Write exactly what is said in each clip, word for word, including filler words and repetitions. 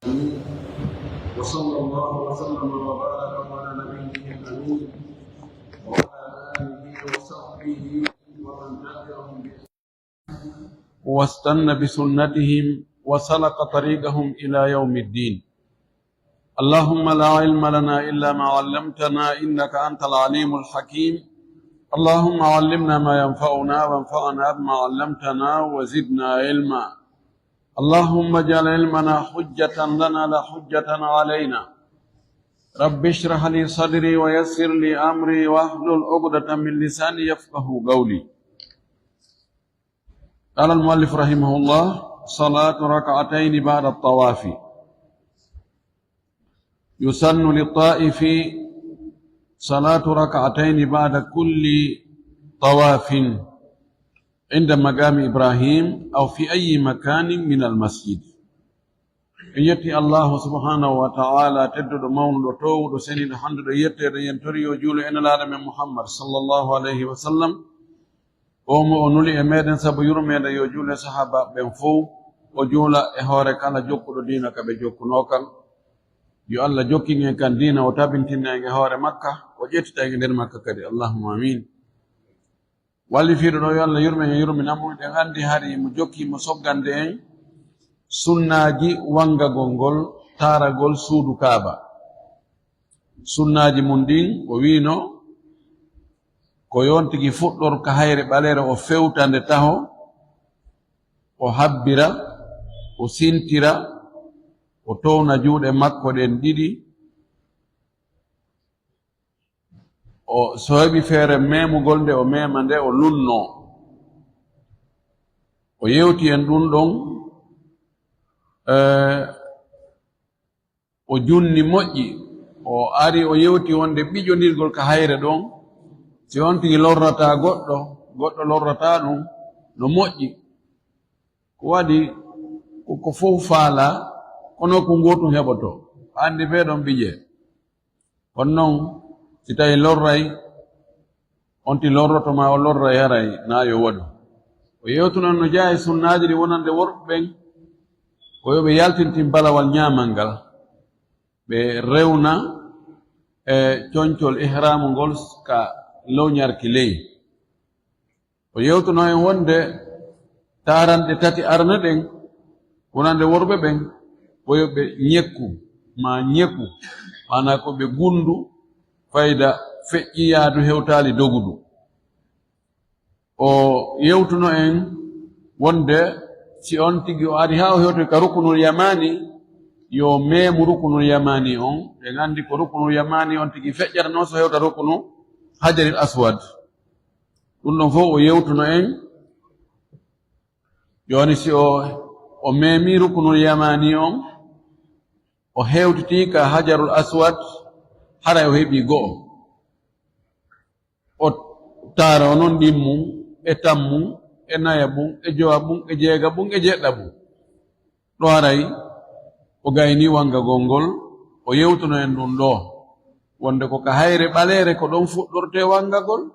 وصلى الله وسلم وبارك على نبيه الأمين وعلى آله وصحبه ومن تبعهم بإحسان واستن بسنتهم وسلك طريقهم إلى يوم الدين. اللهم لا علم لنا إلا ما علمتنا إنك أنت العليم الحكيم. اللهم علمنا ما ينفعنا وانفعنا بما علمتنا وزدنا علما. اللهم اجعل علمنا حجة لنا لا حجة علينا. رب اشرح لي صدري ويسر لي أمري واحلل عقدة من لساني يفقه قولي. قال المؤلف رحمه الله: صلاة ركعتين بعد الطواف. يسن للطائف صلاة ركعتين بعد كل طواف عند مقام إبراهيم أو في أي مكان من المسجد. En yetti Allahu subhanahu wa ta'ala, tedduɗo, mawnuɗo, toowuɗo, seniiɗo, handuɗo, yetteeɗo, yen tori yo juulu e Nelaaɗo men Muhammad sallallahu alayhi wa sallam. O mo o nuli e meɗen sabu yurmeende, yo juulu e sahaabaaɓe ɓen fow, o juula e hoore kala jokkuɗo diina ka ɓe jokkunoo kan. Yo Allah jokkin en kan diina, o tabintinna en e hoore makka, o ƴettita en e nder makka kadi. Allahumma amin. Wallifiiɗo ɗo, yo Allah yurmen en, yurminamo. Eɗen anndi hari mo jokki mo soggande en sunnaaji wangagol ngol, taaragol suudu Kaaba. Sunnaaji mum ɗin, o wiino, ko yo on tigi fuɗɗor ka hayre ɓaleere, o fewta nde taho, o habbira, o sintira, o towna juuɗe makko ɗen ɗiɗi, o, so heɓi feere memugol nde, o mema nde, o lunno. O yewti en ɗum ɗon, eh, o junni moƴƴi, o ari, o yewti wonde ɓiƴondirgol ka hayre ɗon, si on tigi lorrata goɗɗo, goɗɗo lorrata ɗum, no moƴƴi. Ko waɗi ko, ko fof faala, kono ko gootum heɓoto. Anndi ɓee ɗon ɓiƴe. Kono noon, si tawi lorray, on ti lorroto ma o lorray, haray na yo waɗu. O yewtuno no jeyaa e sunnaaji ɗi wonande worɓe ɓen, ko yo ɓe yaltintin balawal ñaamal ngal, ɓe rewna e concol ihraamu ngol ka loñarki ley. O yewtuno en wonde taaranɗe tati arana ɗen, wonande worɓe ɓen, ko yo ɓe ñekku, ma ñeku, maanaa ko ɓe gunndu, fayda feƴƴi yaadu, hewtaali dogudu. O yewtuno en wonde si on tigi o ari haa o hewtoyi ka rukunul yamaani, yo meemu rukunul yamaani on. En anndi ko rukunul yamaani on tigi feƴƴata noon so hewta rukunu hajaril aswad. Ɗum ɗon fof o yewtuno en. Jooni si o, o meemi rukunul yamaani on, o hewtitii ka hajarul aswad, haray o heɓii go'o. O taara o noon ɗimmum, e tammum, e nayabum, e jowabum, e jeegabum, e jeɗɗaɓum. Ɗo haray o gayni wangagol ngol, o yewtuno en ɗum ɗo, wonde ko ka hayre ɓaleere ko ɗon fuɗɗortee wangagol.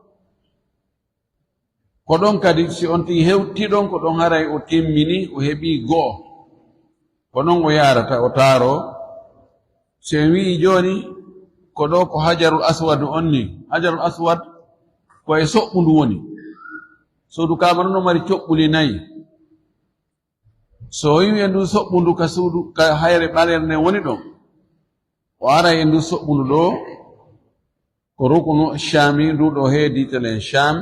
Ko ɗon kadi, si on tigi hewti ɗon, ko ɗon haray o timmini, o heɓii go'o. Ko non o yaarata, o taaroo. Si en wi'i jooni, ko ɗo ko hajarul aswad on ni, hajarul aswad ko e soɓɓundu woni. Suudu Kaaba no mari coɓɓuli nayi. So o iwi e ndu soɓɓundu ka suudu, ka hayre ɓaleere nden woni ɗon, o aray e ndu soɓɓundu ɗo, ko rukunu Shaami, ndu ɗo heedi telen Shaam.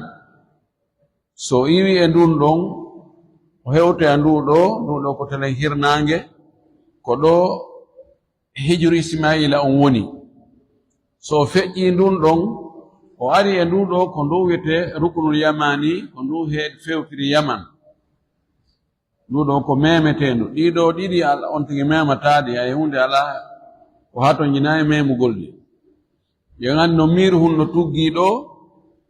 So o iwi e ndun ɗon, o hewtoya ndu ɗo, ndu ɗo ko telen hirnaange, ko ɗo hijru Ismaa'iila on woni. So o feƴƴii ndun ɗon, o ari e ndu ɗo, ko ndu wiyetee rukunul yamaani, ko ndu he-, fewtiri Yaman. Ndu ɗo ko memeteendu. Ɗii ɗo ɗiɗi al-, on tigi memataaɗi, hay huunde alaa ko hatonjinaa e memugol ɗi. Yo en anndi no miiru hun no tuggii ɗo,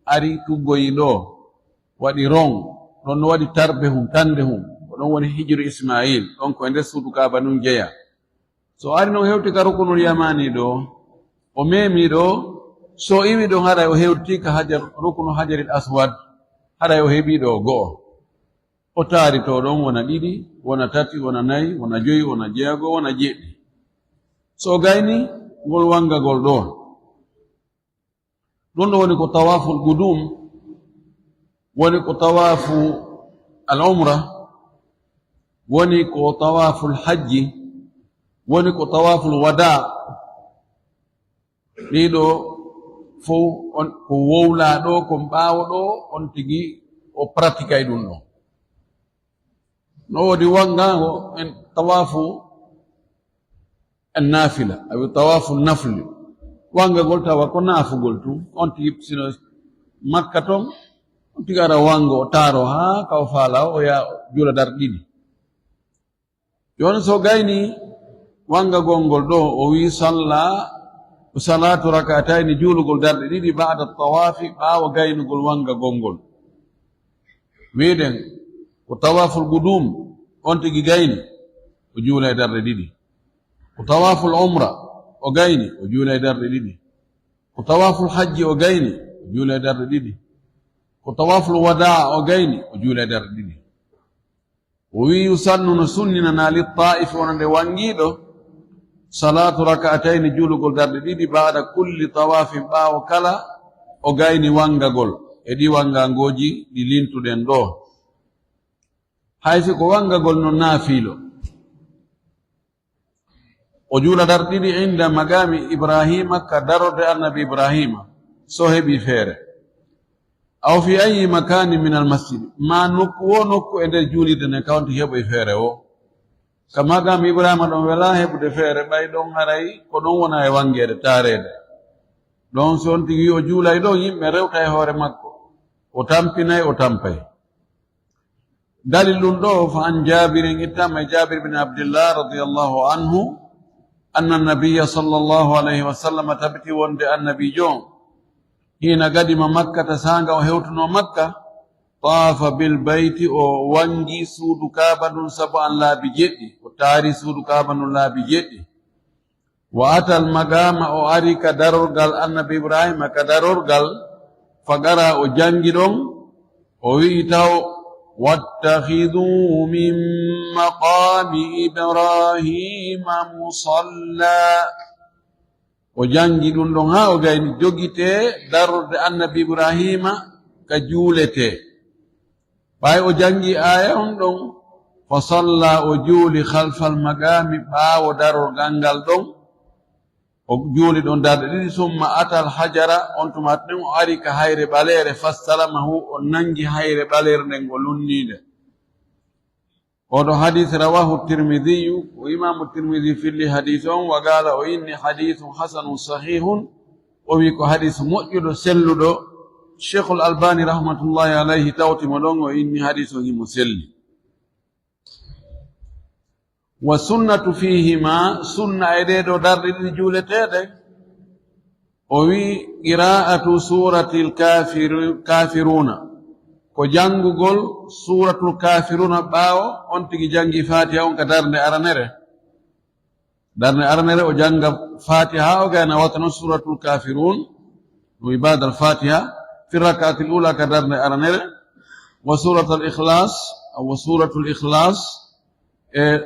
ari tuggoyii ɗo, waɗi rong, ɗon no waɗi tarbe hun, tande hun. Ko ɗon woni hijru Ismaa'iil, ɗon ko e nder suudu Kaaba nun jeyaa. So ari no hewti ka rukunul yamaani ɗo, o meemi ɗo, so iwi ɗon haray o hewti ka hajar, rukunu hajaril aswad, haray o heɓii ɗo go'o. O taari to ɗon wona ɗiɗi, wona tati, wona nayi, wona joyi, wona jeego, wona jeeɗiɗi. So o gayni ngol wangagol ɗo, ɗum ɗo woni ko tawaful qudum, woni ko tawafu al umra, woni ko tawaful hajji, woni ko tawaful wada. Ɗiɗo fof on ko wowla ɗo, ko ɓaawo ɗo, on tigi o pratikay ɗum ɗo. No woodi wangaango en tawafu en nafila, awi tawafu nafli. Wangagol tawa ko nafugol tun. On tigi sino Makka ton, on tigi ara wango, o taaro haa ka o faala, o ya juula dar ɗiɗi. Jooni so gayni wangagol ngol ɗo, o wi salla, salatu rakatayni, juulugol darɗe ɗiɗi, ba'da tawafi, ɓaawo gaynugol wangagol ngol. Wiɗen ko tawaful qudum, on tigi gayni, o juula e darɗe ɗiɗi. Ko tawaful umra, o gayni, o juula e darɗe ɗiɗi. Ko tawaful hajji, o gayni, o juula e darɗe ɗiɗi. Ko tawaful wada, o gayni, o juula e darɗe ɗiɗi. O wi, yusannu, no sunninanaa, li taa'ifi, wonande wangiiɗo, salaatu raka'atayni, juulugol darɗe ɗiɗi, ba'da kulli tawaafin, ɓaawo kala o gayni wangagol, e ɗi wangangooji ɗi lintuɗen ɗo. Hay si ko wangagol no naafiilo, o juula darɗe ɗiɗi inda maqaami Ibraahiima, ka darorde Annabi Ibraahiima, so heɓi feere. Aw fi ayyi makaanin minal masjidi, maa nokku wo nokku e nder juulirde nden, ka on tigi heɓoy feere wo. Ka maqaami Ibraahiima ɗon welaa heɓude feere, ɓay ɗon haray ko ɗon wona e wangeede, taareede. Ɗon so on tigi o juulay ɗon, yimɓe rewta e hoore makko, o tampinay, o tampay. Dalil ɗum ɗo, fa an Jaabirin, ittama e Jaabir bin Abdillah radiyallahu anhu, anna nabiyya sallallahu alayhi wa sallam, tabiti wonde annabiijo on, hiina gadima Makkata, saanga o hewtuno Makka, taafa bil bayti, o wangi suudu Kaaba ndun sabu an laabi jeɗɗi, o taari suudu Kaaba ndun laabi jeɗɗi. Wa atal maqaama, o ari ka darorgal Annabi Ibraahiima, ka darorgal, fa qara, o jangi ɗon, o wi'i taw, "Wattakhidhu min maqami Ibraahiima musalla." O jangi ɗum ɗon haa o gayni, "Jogitee darorde Annabi Ibraahiima ka juuletee." Ɓay o jangi aaya on ɗon, fa salla, o juuli, khalfal maqami, ɓaawo darorgal ngal ɗon, o juuli ɗon darɗe ɗiɗi, summa atal hajara, on tuma ɗen o ari ka hayre ɓaleere, fastalamahu, o nangi hayre ɓaleere nden, o lunnii nde. Oɗo hadis rawahu Tirmidhiyu, o Imaamu Tirmidhi filli hadis on, wa qala, o inni, "Hadithun hasanun sahihun." O wi ko hadis moƴƴuɗo, selluɗo. Sheikhul Albani rahmatullahi alayhi tawti mo ɗon, o inni hadis on himo selli. Wa sunnatu fihima, sunna e ɗee ɗoo darɗe ɗiɗi juuleteeɗe, o wi, qira'atu suratil kafiru-, kafiruna, ko janngugol suratul kafiruna ɓaawo on tigi janngi Fatiha on ka darnde aranere. Darnde aranere o jannga Fatiha, o gayna wata non suratul kafirun, o wi ba'dal Fatiha, fi rak'atil ula ka darnde aranere, wa suratul ikhlas, wa suratul ikhlas, e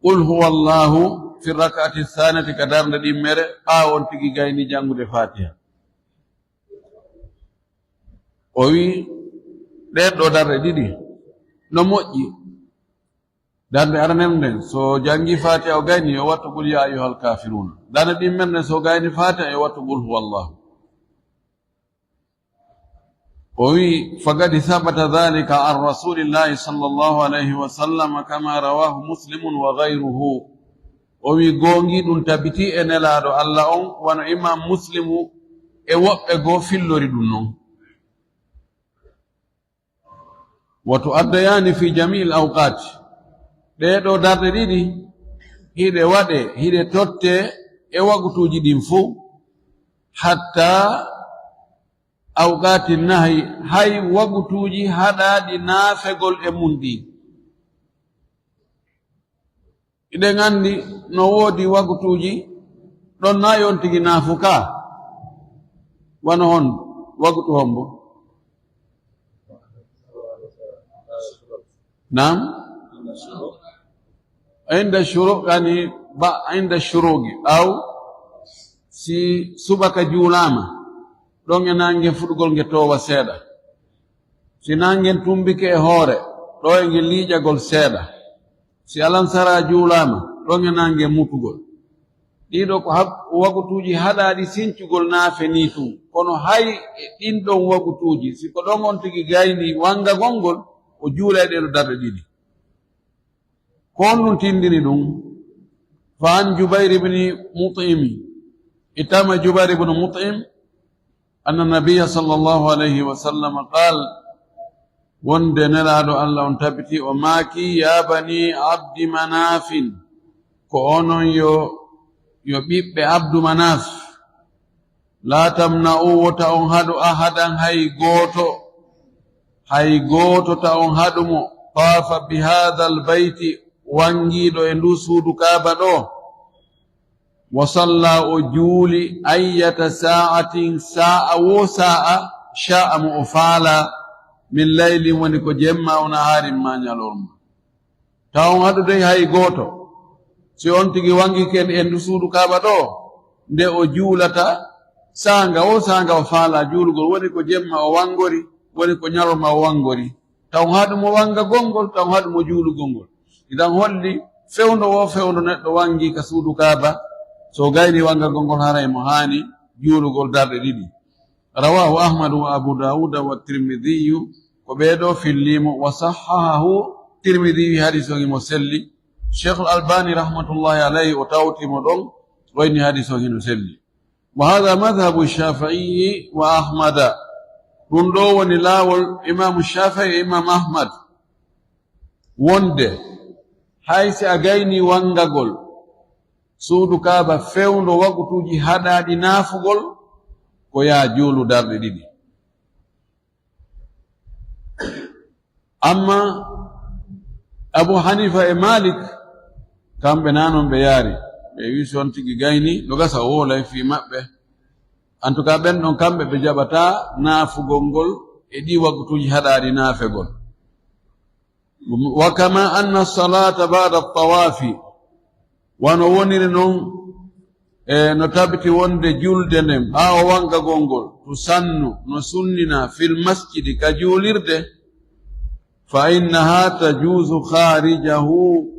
qul huwallahu fi rak'ati thaniyati ka darnde ɗimmere, ɓaawo on tigi gayni janngude Fatiha. O wi, ɗen ɗoo darɗe ɗiɗi no moƴƴi. Darnde aranere nden, so janngi Fatiha o gayni, yo wattu qul ya ayyuhal kafirun. Darnde ɗimmere nden, so gayni Fatiha, yo wattu qul huwallahu. O wi, faqad thabata dhalika an Rasulillahi sallallahu alayhi wa sallam, kama rawahu Muslimun wa ghayruhu. O wi, goongi ɗum tabiti e Nelaaɗo Allah on, wano Imam Muslimu e woɓɓe goo fillori ɗum non. Wa tu'addayaani fi jami'il awqaati. Ɗee ɗoo darɗe ɗiɗi, hiɗe waɗee, hiɗe tottee e wagutuuji ɗin fow, hatta awqaati nahyi, hay wagutuuji haɗaaɗi naafegol e mun ɗin. Hiɗen anndi no woodi wagutuuji ɗon na yon tigi naafu ka. Wano hon, wagutu hombo? Naam? Inda shuru, yani, ba inda shuruqi, ɓaawo si subaka juulaama, ɗon e naange fuɗugol nge toowa seeɗa. Si naange tumbike e hoore, ɗo e nge liiƴagol seeɗa. Si alansara juulaama, ɗon e naange mutugol. Ɗiɗo ko hab-, wagutuuji haɗaaɗi sincugol naafe nii tun. Kono hay e ɗin ɗon wagutuuji, si ko ɗon on tigi gayni wangagol ngol, o juula e ɗee ɗoo darɗe ɗiɗi. Ko honɗun tindini ɗun? Fa an Jubayr ibn Mut'im, ittama Jubayr ibn Mut'im, anna Nabiyya sallallahu alayhi wa sallam qaal, wonde Nelaaɗo Allah on tabiti, o maaki, "Ya bani Abdi Manafin, ko onon yo, yo ɓiɓɓe Abdu Manaf, la tamna'u, wota on haɗu ahadan hay gooto, hay gooto ta on haɗu mo, taafa bi haadal bayti, wangiiɗo e ndu suudu Kaaba ɗo, wa salla, o juuli, ayyata sa'atin, sa'a wo sa'a, sha'a, mo o faala, min laylin, woni ko jemma, o nahaarin, ma ñalorma." Ta on haɗu dey hay gooto. Si on tigi wangike e ndu suudu Kaaba ɗo, nde o juulata, saanga o saanga o faala juulugol, woni ko jemma o wangori, woni ko ñalorma o wangori. Ta on haɗu mo wangagol ngol, ta on haɗu mo juulugol ngol. Idan holli fewndo wo fewndo neɗɗo wangi ka suudu Kaaba, so gayni wangagol ngol, haray mo haani juulugol darɗe ɗiɗi. Rawahu Ahmadu wa Abu Dawuda wa Tirmidhiyu, ko ɓee ɗoo fillii mo, wa sahhahahu Tirmidhi, wi hadiis on himo selli. Cheikhul Albani rahmatullahi alayhi o tawti mo ɗon, o inni hadiis on hino selli. Wa hadha madhhabu Shafi'i wa Ahmada. Ɗun ɗoo woni laawol Imaamu Shafi'i e Imaamu Ahmad. Wonde hay si a gayni wangagol suudu Kaaba fewndo wagutuuji haɗaaɗi naafugol, ko yaa juulu darɗe ɗiɗi. Amma Abu Hanifa e Malik, kamɓe naa non ɓe yaari. Ɓe wi si on tigi gayni, no gasa o wolay fii maɓɓe. En tout cas, ɓen ɗon kamɓe ɓe jaɓataa naafugol ngol e ɗii wagutuuji haɗaaɗi naafegol. Wa kama anna salata ba'da tawaafi, wano woniri non, e no tabiti wonde julde nden ɓaawo wangagol ngol, tusannu, no sunnina, fil masjidi, ka juulirde, fa innaha tajuuzu khaarijahu,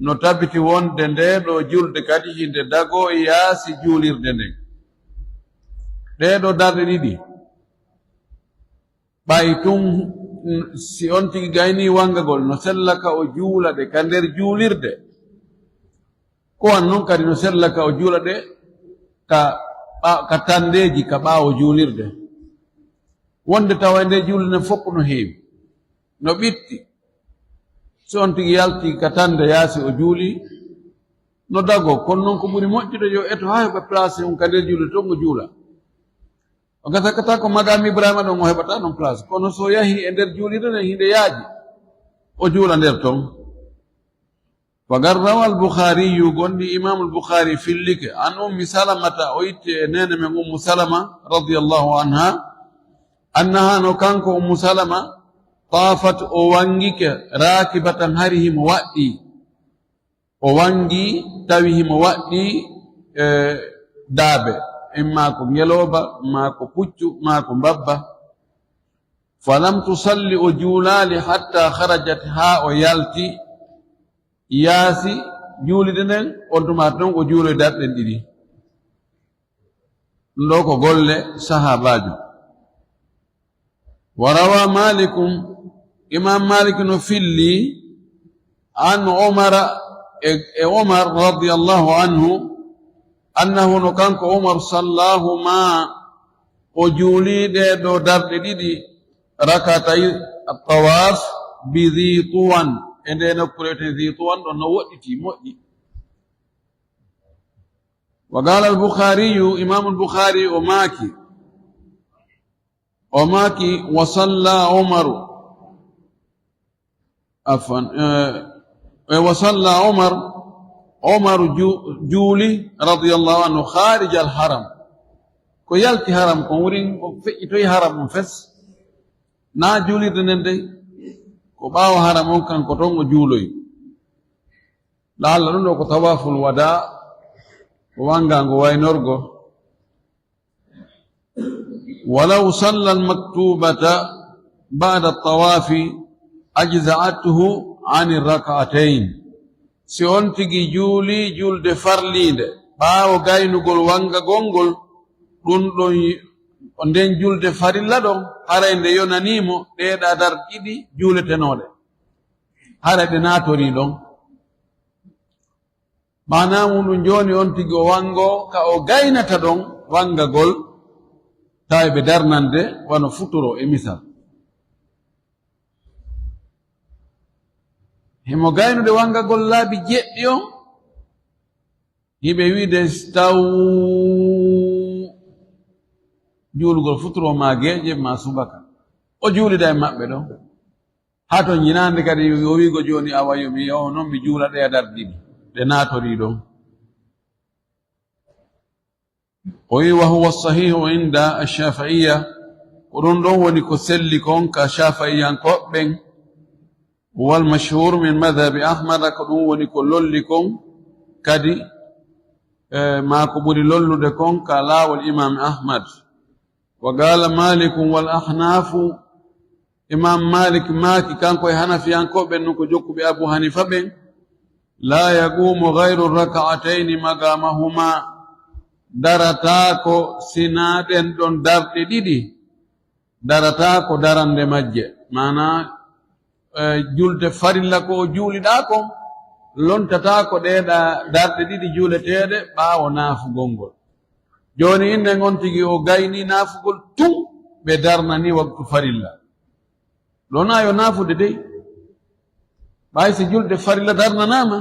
no tabiti wonde ndee ɗoo julde kadi hinde dagoo e yaasi juulirde nden. Ɗee ɗoo darɗe ɗiɗi, ɓay tun, si on tigi gayni wangagol, no sella ka o juula ɗe ka nder juulirde. Ko wan non kadi no sella ka o juula ɗe ka ɓa-, ka tandeeji ka ɓaawo juulirde. Wonde tawa e nde juulirde nden fof no heewi, no ɓitti. Si on tigi yalti ka tande yaasi o juuli, no dagoo. Kono non ko ɓuri moƴƴude yo eto haa heɓa place on ka nder juulirde ton o juula. O gasakata ko maqaam Ibrahima ɗon o heɓata ɗon place. Kono so yahi e nder juulirde nden hinde yaaji, o juula nder ton. Wa qad rawa al-Bukhariyu, gonɗi Imam al-Bukhari fillike, an Ummi Salamata, o itti e neene men Ummu Salama radiyallahu anha, annaha, no kanko Ummu Salama, taafat, o wangike, raakibatan, hari himo waɗɗii. O wangi tawi himo waɗɗii, e, daabe, imma ko ngelooba, maa ko puccu, maa ko mbabba. Falam tusalli, o juulaali, hatta kharajat, haa o yalti yaasi juulirde nden, on tuma ton o juuloy darɗen ɗiɗi. Ɗum ɗo ko golle sahaabaajo. Wa rawa Malikun, Imam Malik no filli, an Umara, e, e Umar radiyallahu anhu, annahu, no kanko Umar, sallahuma, o juuli ɗee ɗo darɗe ɗiɗi, rakatay at-tawaf bi Dhi Tuwan, e nde nokkuure wiyetee Dhi Tuwan, ɗon no woɗɗiti, moƴƴi. Wa qala al-Bukhariyu, Imam al-Bukhari o maaki, o maaki, wa salla Umaru, afwan, eh, eh, wa salla Umar, Umaru ju-, juuli, radiyallahu anhu, kharij al-haram. Ko yalti haram kon, wurin o feƴƴitoyi haram on fes. Na juulirde nden dey, ko ɓaawo haram on kanko ton o juuloyi. Laalla ɗum ɗo ko tawaful wada, ko wanngaango waynorgo. Walaw salla al maktubata ba'da tawafi ajza'athu ani rak'atayn. Si on tigi juuli julde farliinde ɓaawo gaynugol wanngagol ngol, ɗum ɗon, nden julde farilla ɗon, haray nde yonanii mo ɗee ɗa dar ɗiɗi juuletenooɗe. Haray ɗe naatorii ɗon. Maanaa muuɗum jooni on tigi o wanngo ka o gaynata ɗon wanngagol, tawi ɓe darnande wano futuro e misal. Himo gaynude wanngagol laabi jeɗɗi on, hiɓe wiide staw juulugol futuro ma geeƴe ma subaka. O juulida e maɓɓe ɗon. Haa to njinaande kadi o wiigo jooni awa yo mi yaho noon mi juula ɗeya dar ɗiɗi. Ɗe naatorii ɗon. O wi, "Wa huwa sahihu inda ash-Shafi'iyya." Ko ɗum ɗon woni ko selli kon ka Shafi'iyankooɓe ɓen. "Wal mashhur min madhhabi Ahmad," ko ɗum woni ko lolli kon kadi, eh, maa ko ɓuri lollude kon ka laawol Imam Ahmad. "Wa qala Malikun wal Ahnafu," Imam Malik maaki, kanko e Hanafiyankooɓe ɓen, nun ko jokkuɓe Abu Hanifa ɓen, "La yaqumu ghayru rak'atayni maqamahuma," darataako sinaa ɗen ɗon darɗe ɗiɗi, darataako darande majje. Maanaa, eh, julde farilla ko o juuliɗaa kon, lontataako ɗee ɗa darɗe ɗiɗi juuleteeɗe ɓaawo naafugol ngol. Jooni innen on tigi o gayni naafugol tun ɓe darnani waktu farilla. Ɗon a yo naafude dey. Ɓay si julde farilla darnanaama,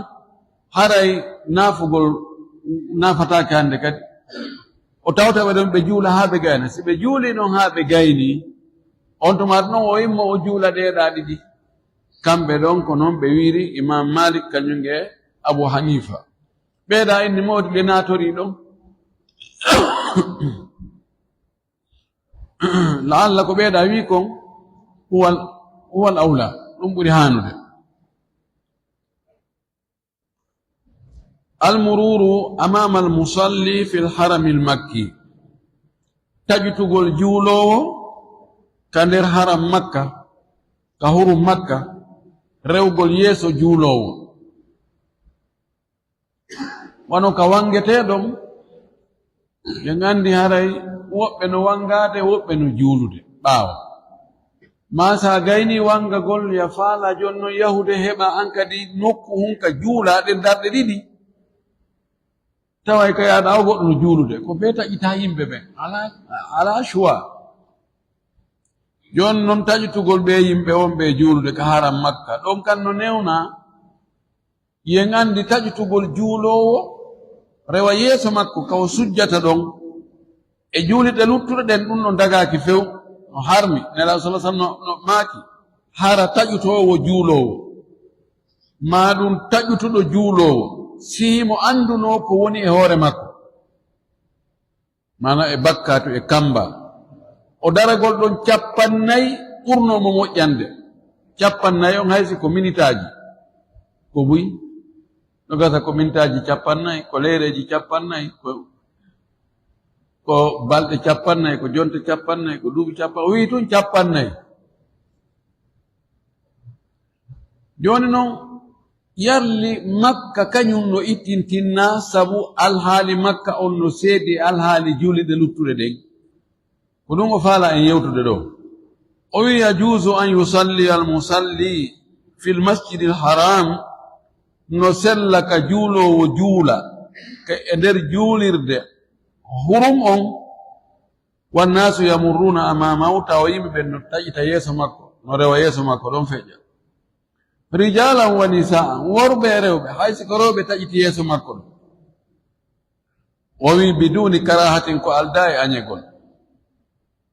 haray naafugol naafataake hannde kadi. O tawta ɓe ɗon ɓe juula haa ɓe gayna. Si ɓe juuli ɗon haa ɓe gayni, on tuma ɗon o immo o juula ɗee ɗa ɗiɗi. Kamɓe ɗon ko non ɓe wiiri Imam Malik kañum e Abu Hanifa. Ɓee ɗa inni mawɗi ɓe naatorii ɗon. La'alla ko ɓee ɗa wii kon huwal, huwal awla, ɗum ɓuri haanude. Al-mururu amama al-musalli fil haramil makki. Taƴutugol juuloowo ka nder haram Makka, ka hurum Makka, rewgol yeeso juuloowo. Wano ka wangetee ɗon, ɓe nganndi haray woɓɓe no wangaade, woɓɓe no juulude ɓaawo. Maa sa gayni wangagol, ya faala jon non yahude heɓa an kadi nokku hun ka juulaa ɗen darɗe ɗiɗi. Taway ka yaaɗa o goɗɗo no juulude, ko bee taƴita yimɓe ɓen. Alaa, alaa choix. Jon non taƴutugol ɓe yimɓe wonɓe e juulude ka haram Makka, ɗon kan no newnaa. Yen anndi taƴutugol juuloowo rewa yeeso makko ka o sujjata ɗon, e juulirɗe luttuɗe ɗen, ɗum no dagaaki few, no harmi. Nelaaɗo sallallaahu alayhi wa sallam no, no maaki, hara taƴutoowo juuloowo, maa ɗum taƴutuɗo juuloowo, si himo anndunoo ko woni e hoore makko. Maana e bakkaatu e kamba. O daragol ɗon cappannayi ɓurno mo moƴƴande. Cappannayi on haysi ko minitaaji. Ko buy. No gasa ko minitaaji cappannayi, ko leyreeji cappannayi, ko, ko balɗe cappannayi, ko jonte cappannayi, ko duuɓi cappannayi. O wi'i tun cappannayi. Jooni non, yarli Makka kañum no ittintinna, sabu alhaali Makka on no seedi e alhaali juuliɗe luttuɗe ɗen. Ko ɗum o faala en yewtude ɗo. O wi'i, "Yajuuzu an yusalli al musalli fil masjidil haram," no sella ka juuloowo juula ka e nder juulirde hurum on, "wannaasu yamurruuna amaamahu," tawa yimɓe ɓen no taƴita yeeso makko, no rewa yeeso makko, ɗon feƴƴa. "Rijaalan wa nisaa'an," worɓe e rewɓe, hay si ko rewɓe taƴiti yeeso makko ɗon. O wi'i, "Biduuni karaahatin," ko aldaa e añegol.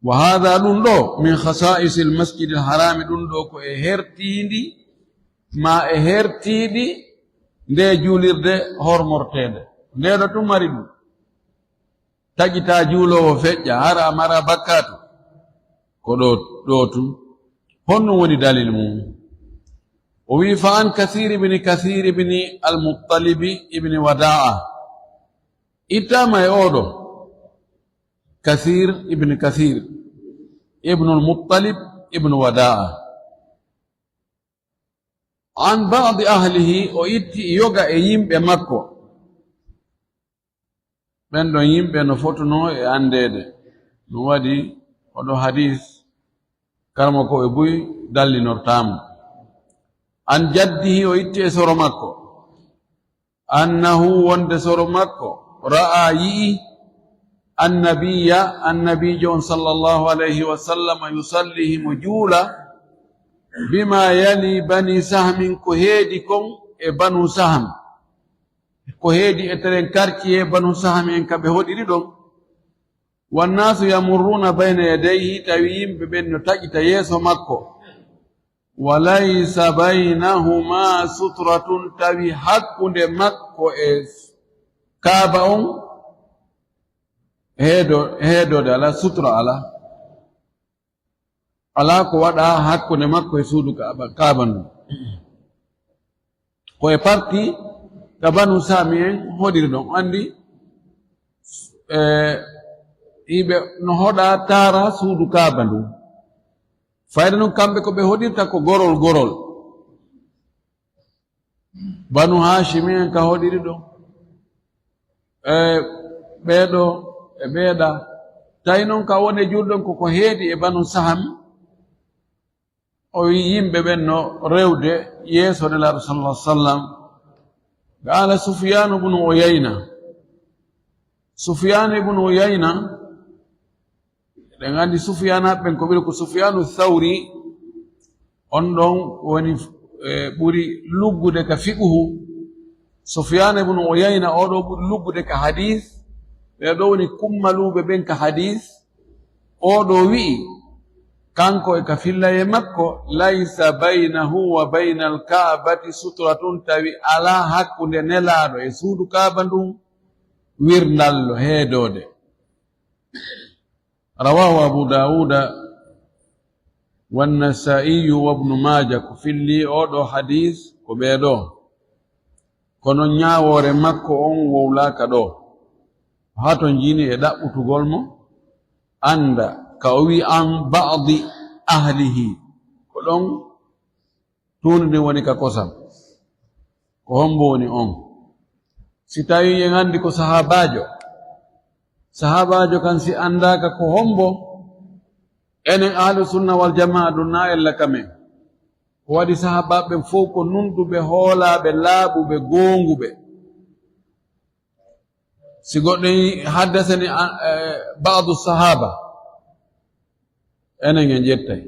"Wa haadha," ɗum ɗo, "min khasaa'isil masjidil haraami," ɗum ɗo ko e hertiindi, maa e hertiiɗi nde juulirde hormorteende. Nde ɗo tun mari ɗum. Taƴita juuloowo feƴƴa, hara a mara bakkaatu. Ko ɗo, ɗo tun. Honɗum woni dalil mum? O wi, فعن كثير بن كثير بن المطلب بن وداعة. Ittaama e oɗo, Kathir ibn Kathir, ibn al-Muttalib ibn Wada'a. عن بعض أهله, o itti yoga e yimɓe makko. Ɓen ɗon yimɓe no fotunoo e anndeede. Ɗum waɗi oɗo hadis, karmo ko e buy dallinortaamo. عن جده, o itti e soro makko. أنه, wonde soro makko, رأى, yi'i, النبي, annabiijo on, صلى الله عليه وسلم, يصلي, himo juula, بما يلي بني سهم, ko heedi kon e Banu Sahm, ko heedi e teren quartier Banu Sahm en ka ɓe hoɗiri ɗon. والناس يمرون بين يديه, tawi yimɓe ɓen no taƴita yeeso makko. وليس بينهما سترة, tawi hakkunde makko e Kaaba on heedo-, heedoode alaa, sutura alaa. Alaa ko waɗa hakkunde makko e suudu Kaaba, Kaaba ndun. Ko e parti ka Banu Sami en hoɗiri ɗon. Anndi, e, hiɓe no hoɗa taara suudu Kaaba ndun. Fayda non kamɓe ko ɓe hoɗirta ko gorol gorol. Banu Hashimi en ka hoɗiri ɗon. E ɓeeɗo, e ɓeeɗa. Tawi non ka wone julɗon ko ko heedi e Banu Saham. O wi yimɓe ɓen no rewde yeeso Nelaaɗo sallallahu alaihi wasallam. Qala Sufyanu bunu Uyayna. Sufyanu ibnu Uyayna, eɗen anndi Sufyana ɓen ko ɓuri ko Sufyanu Thawri, on ɗon woni, e, ɓuri luggude ka fiqhu. Sufyanu ibnu Uyayna, o ɗo ɓuri luggude ka hadis. Ɓe ɗo woni kummaluɓe ɓen ka hadis. O ɗo wi'i, kanko e ka fillaye makko, "Laysa baynahu wa baynal Ka'bati sutratun," tawi alaa hakkunde Nelaaɗo e suudu Kaaba ndun wirndallo heedoode. Rawahu Abu Dawuda wa Nasaiyu wa Ibnu Maaja, ko filli oo ɗoo hadis ko ɓee ɗoo. Kono ñaawoore makko on wowlaaka ɗoo. Haa to njini e ɗaɓɓutugol mo, annda ka o wi an ba'di ahlihi. Ko ɗon tuundi ndin woni ka kosam. Ko hombo woni on? Si tawi en anndi ko sahaabaajo, sahaabaajo kan si anndaaka ko hombo, enen ahlu sunna wal jamaa ɗun na ella ka men. Ko waɗi sahaabaaɓe ɓen fow ko nunɗuɓe, hoolaaɓe, laaɓuɓe, goonguɓe. Si goɗɗo yi-, haddasani, a, e, ba'du sahaaba, enen en ƴettay.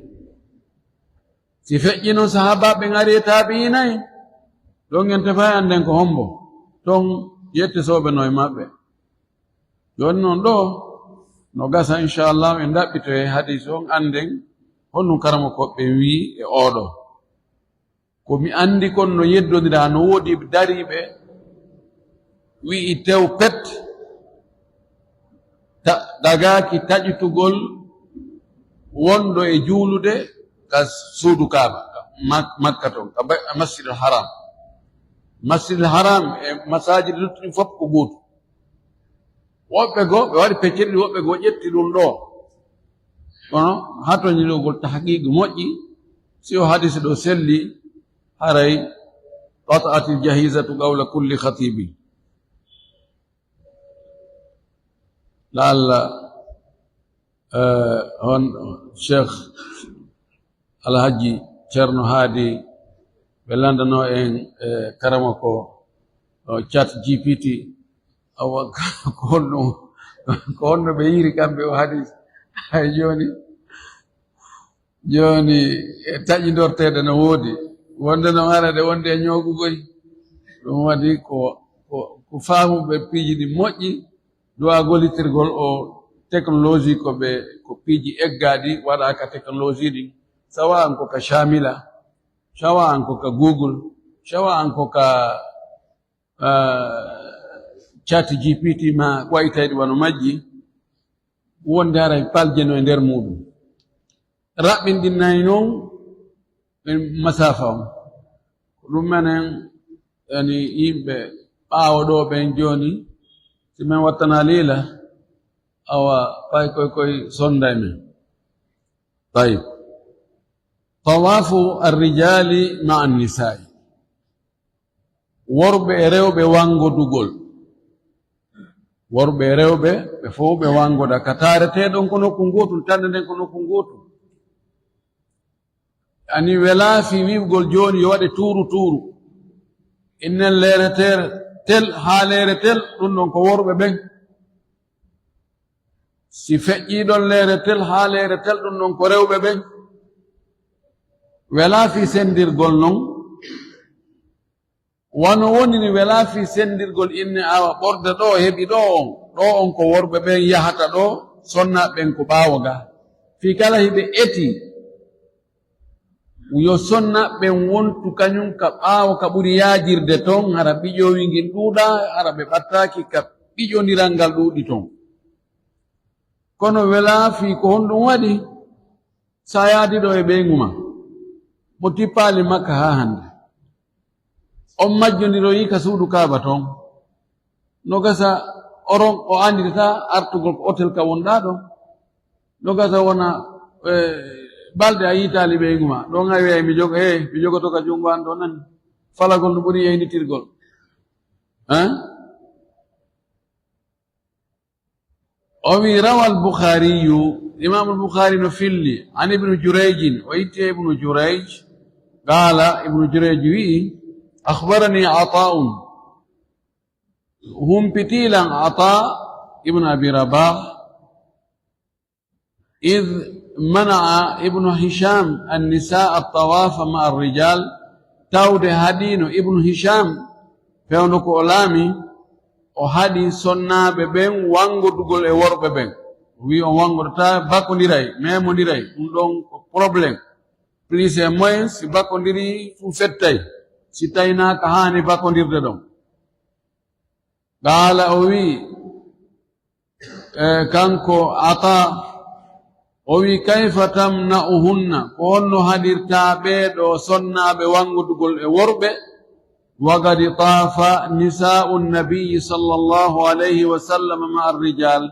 Si feƴƴi non sahaabaaɓe ngari e taabi'inay, ɗon en tefay annden ko hombo. Ton ƴette sooɓe no e maɓɓe. Jooni non ɗoo, no gasa, inchallah, en ɗaɓɓitoy hadis on, annden honɗun karamokooɓe ɓen wi'i e oo ɗoo. Ko mi anndi kon no yeddondiraa, no woodi dariiɓe wi'i tew pet, ta-, dagaaki taƴitugol wonɗo e juulude ka suudu Kaaba, ka Mak-, Makka ton, ka Bay-, Masjidul Haram. Masjidul Haram e masaajid luttuɗi fof ko gootu. Woɓɓe goo, ɓe waɗi pecce ɗiɗi, woɓɓe goo ƴetti ɗun ɗoo. Kono haa to ñilugol tahqiq moƴƴi, si o hadisi ɗoo selli, haray qata'atil jahizatu qawla kulli khatibi. La'alla, eh, hon Cheikh Alhaji Ceerno Haadi, ɓe lanndano en, eh, karamoko, o Chat G P T, awa, ko honno, ko honno ɓe yiiri kamɓe o hadis? Hay jooni, jooni, e taƴindorteeɗe no woodi. Wonde no arade, wonde e ñoogugol. Ɗum waɗi ko, ko, ko faamuɓe piiji ɗi moƴƴi, du'a gollitirgol o technologie ko ɓe, ko piiji eggaaɗi waɗaaka technologie ɗin. Sawa an ko ka Shamila, sawa an ko ka Google, sawa an ko ka, ah, Chat G P T ma waytayɗi wano majji, wonde haray paljeno e nder muɗum. Raɓɓinɗinay non e masaafa on. Ko ɗum menen, yani, yimɓe ɓaawo ɗo ɓen jooni, si men wattana liila, awa, fay koy koy sonday men. Tayyib. Tawaafu arrijaali ma annisaa'i. Worɓe e rewɓe wangodugol. Worɓe e rewɓe, ɓe fow ɓe wangoda. Ka taareteɗon ko nokku ngootu, tande nden ko nokku ngootu. Ani welaa fii wi'ugol jooni yo waɗe tuuru tuuru. Innen leere tel, tel haa leere tel, ɗum ɗon ko worɓe ɓen. Si feƴƴii ɗon leere tel haa leere tel, ɗum ɗon ko rewɓe ɓen. Welaa fii sendirgol non. Wano woniri welaa fii sendirgol inne awa ɓorde ɗo heɓi ɗo on. Ɗo on ko worɓe ɓen yahata ɗo, sonnaaɓe ɓen ko ɓaawo ga. Fii kala hiɓe eti, yo sonnaaɓe ɓen wontu kañum ka ɓaawo ka ɓuri yaajirde ton, hara ɓiƴoowi ngin ɗuuɗaa, hara ɓe ɓattaaki ka ɓiƴondiral ngal ɗuuɗi ton. Kono welaa fii ko honɗum waɗi? Sa yaadi ɗo e ɓeyngu ma, mo tippaali Makka haa hannde, on majjondiroyi ka suudu Kaaba ton. No gasa oron o annditata artugol ko otel ka wonɗaa ɗon. No gasa wona, eh, balɗe a yiitaali ɓeyngu ma. Ɗon a wi'ay mi jogo, eh, mi jogoto ka junngo an ɗo nani. Falagol no ɓuri yeynitirgol. Eh? O wi, rawa al-Bukhariyu, Imam al-Bukhari no filli, an Ibnu Jurayjin, o itti e Ibnu Jurayj, qala, Ibnu Jurayj wi'i, akhbarani Ata'un, humpitilan Ata ibn Abi Rabah, id mana'a Ibnu Hisham an-nisaa at-tawafa ma'a ar-rijal, tawde haɗino Ibnu Hisham, fewndo ko o laami, o haɗi sonnaaɓe ɓen wangodugol e worɓe ɓen. O wi'i on wangodataa, bakondiray, memondiray, ɗum ɗon ko problème. Plus et moins, si bakondiri, ɗum fettay. Si tawii ka haani bakondirde ɗon. Qaala, o wi'i, e, kanko Ata, o wi'i, kayfa tamna'uhunna, ko honno haɗirta ɓee ɗoo sonnaaɓe wangodugol e worɓe? Wa qad taafa nisaa'u nabiyyi sallallahu alayhi wa sallam ma'a ar-rijaal,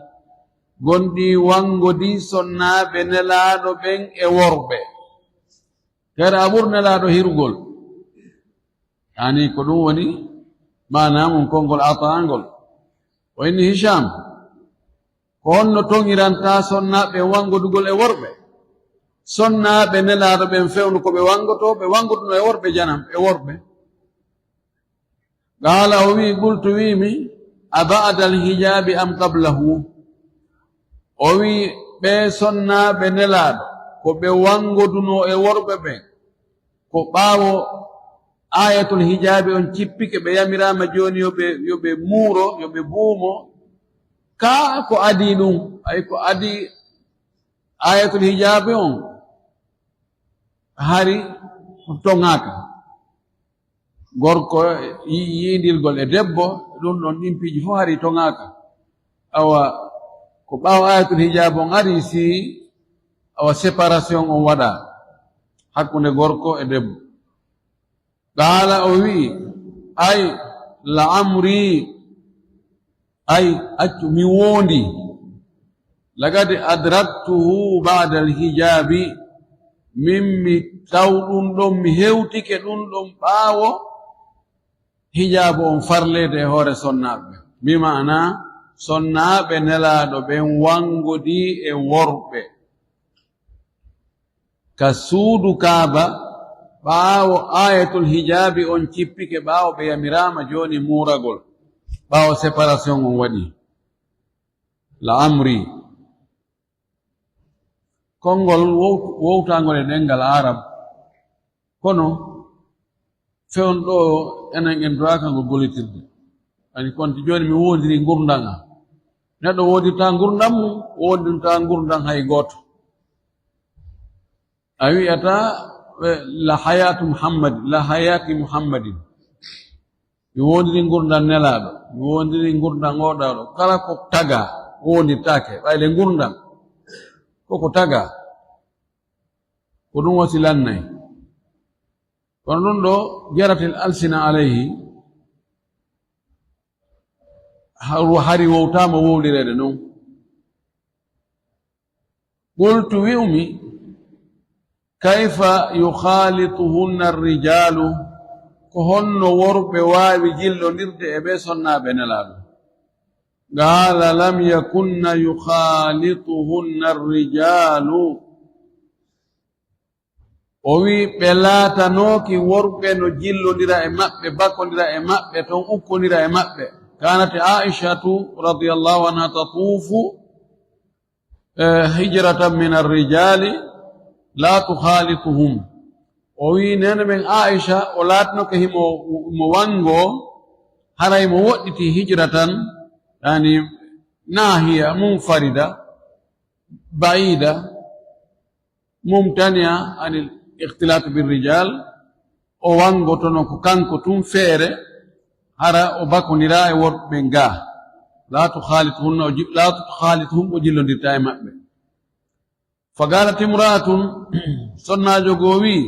gonɗi wangodi sonnaaɓe Nelaaɗo ɓen e worɓe. Kadi a ɓuri Nelaaɗo hirugol. Yaani ko ɗum woni maanaa mum konngol Ata ngol. O inni Hisham, ko honno toŋirantaa sonnaaɓe wangodugol e worɓe? Sonnaaɓe Nelaaɗo ɓen fewndo ko ɓe wangoto, ɓe wangoduno e worɓe janam, e worɓe. Qaala, o wi'i, qultu, wi'imi, a ba'dal hijaabi am qablahu? O wi'i, ɓee sonnaaɓe Nelaaɗo, ko ɓe wangodunoo e worɓe ɓen, ko ɓaawo aayatul hijaabi on cippike, ɓe yamiraama jooni yo ɓe, yo ɓe muuro, yo ɓe buumo, kaa ko adii ɗum, ay ko adii aayatul hijaabi on, hari toŋaaka. Gorko yi-, yiindirgol e debbo, ɗum ɗon ɗin piiji fof hari toŋaaka. Awa, ko ɓaawo aayatul hijaabi on ari, si awa séparation on waɗa hakkunde gorko e debbo. Qaala, o wi'i, ay, la amri, ay, accu, mi woondi. Laqad adraktuhu ba'dal hijaabi, min mi taw ɗum ɗon, mi hewtike ɗum ɗon ɓaawo hijaabu on farleede e hoore sonnaaɓe. Bi maana, sonnaaɓe Nelaaɗo ɓen wangodii e worɓe ka suudu Kaaba, ɓaawo aayatul hijaabi on cippike, ɓaawo ɓe yamiraama jooni muuragol, ɓaawo séparation on waɗi. La amri. Konngol wow-, wowtaangol e ɗemngal Arab, kono fewndo ɗo enen en duwaaka ngol gollitirde. Ani konti jooni mi woondiri ngurndan am. Neɗɗo woondirta ngurndan mum, woondirta ngurndan hay gooto. A wi'ata, eh, la hayatu Muhammad, la hayati Muhammadin. Mi woondiri ngurndan Nelaaɗo, mi woondiri ngurndan oɗaɗo. Kala ko taga woondirtaake, ɓay le ngurndan, ko ko taga. Ko ɗum wasi lannay. Kono ɗum ɗo, jaratil alsina alayhi, haru-, hari wowtaama wowlireede noon. Qultu, wi'umi, kayfa yukhalituhunna ar-rijalu, ko honno worɓe waawi jillondirde e ɓe sonnaaɓe Nelaaɗo? Qala, lam yakunna yukhalituhunna ar-rijalu. O wi'i, ɓe laatanooki worɓe no jillondira e maɓɓe, bakondira e maɓɓe, ton ukkondira e maɓɓe. Kanat Aishatu radiyallahu anha tatufu, eh, hijratan min ar-rijali la tukhalituhum. O wi'i, neene men Aisha, o laatinoke himo, mo wango, haray mo woɗɗiti hijratan, yani nahiya munfarida, ba'ida, mumtani'a anil ikhtilat bir rijal, o wangotono ko kanko tun feere, hara o bakondira e worɓe ɓen gaa. La tukhalituhunna, o ji-, la tukhalituhum, o jillondirta e maɓɓe. Fa qalat imra'atun, sonnaajo goo wi'i,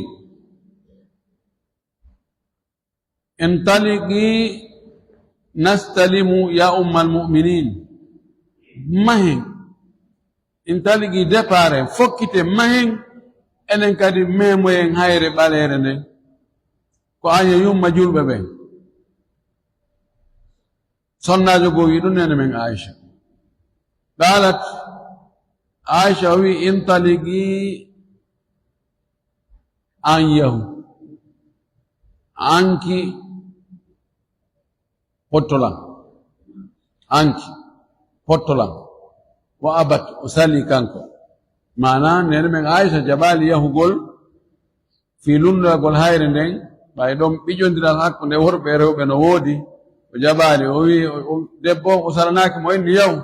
intaliqi nastalimu ya ummal mu'minin. Mahen. Intaliqi, départ, fokkite, mahen. Enen kadi memoyen hayre ɓaleere nden. Ko an e yumma julɓe ɓen. Sonnaajo goo wi'i ɗum neene men Aisha. Qalat, Aisha o wi'i, intaliqi, an yahu. Anki pottolan. Anki pottolan. Wa abat, o sali kanko. Maana, neene men Aisha jaɓaali yahugol fii lunndoyagol hayre nden, ɓay ɗon ɓiƴondiral hakkunde worɓe e rewɓe no woodi, o jaɓaali, o wi'i, o, o, debbo on, o salanaaki mo, o inni, yahu.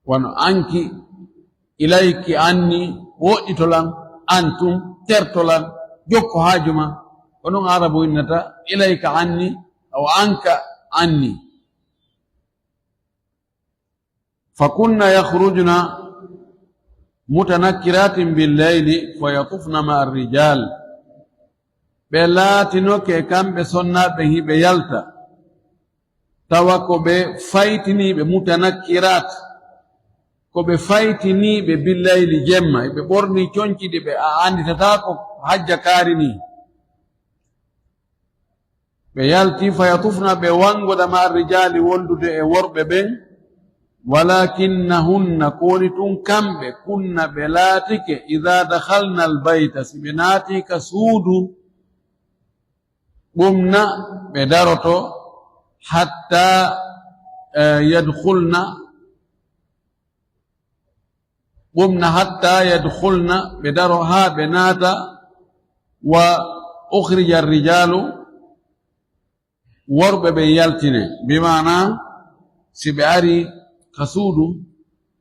Wano anki, ilayki anni, woɗɗito lan, antum, terto lan, jokku haaju ma. Ko ɗum Arabu innata, ilayka anni, aw anka anni. Fakunna yakhrujna mutanakkiratin bil layli fayatufna ma'a rijal. Ɓe laatinoke kamɓe sonnaaɓe hiɓe yalta, tawa ko ɓe faytiniiɓe, mutanakkirat, ko ɓe faytiniiɓe bil layli jemma, ɓe ɓorni conci ɗi ɓe a annditataako hajja kaari nii. Ɓe yalti, fayatufna, ɓe wangoda ma arrijaali, wondude e worɓe ɓen. Walakinnahunna, ko woni tun kamɓe, kunna, ɓe laatike, ida dakhalna albayta, si ɓe naati ka suudu, qumna, ɓe daroto, hatta, eh, yadkhulna, qumna hatta yadkhulna, ɓe daro haa ɓe naata, wa ukhrija ar-rijalu, worɓe ɓen yaltine. Bi maana, si ɓe ari ka suudu,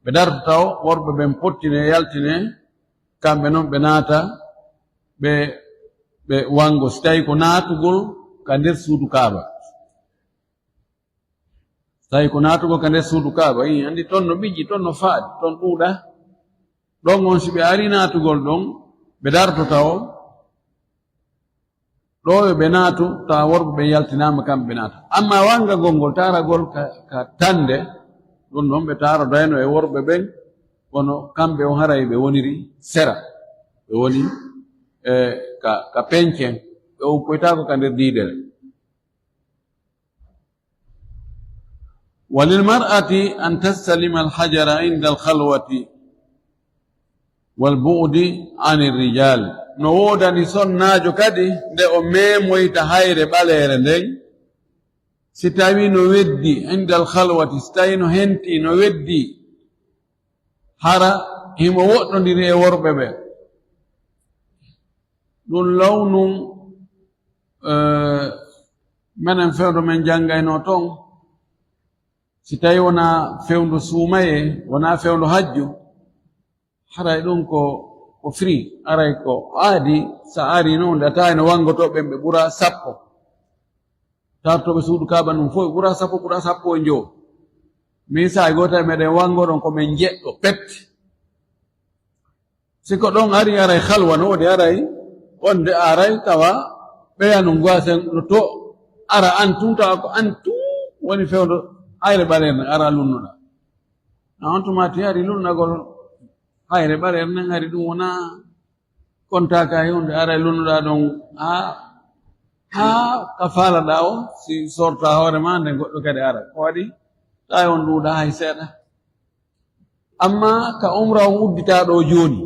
ɓe darto tawo, worɓe ɓen pottine, yaltine, kamɓe non ɓe naata, ɓe, ɓe wango, si tawi ko naatugol ka nder suudu Kaaba. Tawi ko naatugol ka nder suudu Kaaba, ii, anndi ton no ɓiƴƴi, ton no faaɗi, ton ɗuuɗa. Ɗon on, si ɓe ari naatugol ɗon, ɓe darto tawo. Ɗo yo ɓe naatu, tawa worɓe ɓen yaltinaama, kamɓe ɓe naata. Amma wangagol ngol, taaragol ka, ka tande, ɗum ɗon ɓe taarodayno e worɓe ɓen, kono kamɓe on haray ɓe woniri sera. Ɓe woni, e, ka, ka pencen, ɓe ukkoytaako ka nder diidere. Walil mar'ati an tastalima al hajara inda al khalwati wal bu'di anir rijal. No woodani sonnaajo kadi nde o meemoyta hayre ɓaleere nden, si tawi no weddi, inda al khalwati, si tawi no henti, no weddi, hara himo woɗɗondiri e worɓe ɓe. Ɗum lawnum, eh, menen fewndo men janngaynoo ton, si tawi wonaa fewndo suumayee, wonaa fewndo hajju, haray ɗum ko, ko free, aray ko aadi, sa ari noon, nde tawi no wanngoto ɓen ɓe ɓura sappo. Taartooɓe suudu Kaaba ɗum fof ɓe ɓura sappo, ɓura sappo e njowo. Min saa'i gooto e meɗen wanngoɗon ko men njeɗɗo pet. Si ko ɗon ari, aray halwa no woodi, aray Wonde aray tawa ɓeyanun gwasen no to ara an tun, tawa ko an tun woni fewndo hayre ɓaleere nden, ara lunnoɗa. Na on tuma ti hari lunnagol hayre ɓaleere nden, hari ɗum wona kontaaka e hunde, ara e lunnoɗa ɗon ha, ha ka faalaɗa o, si sorta hoore ma, nden goɗɗo kadi ara. Ko waɗi? Tawi on ɗuuɗa hay seeɗa. Amma ka umra on uddita ɗo jooni,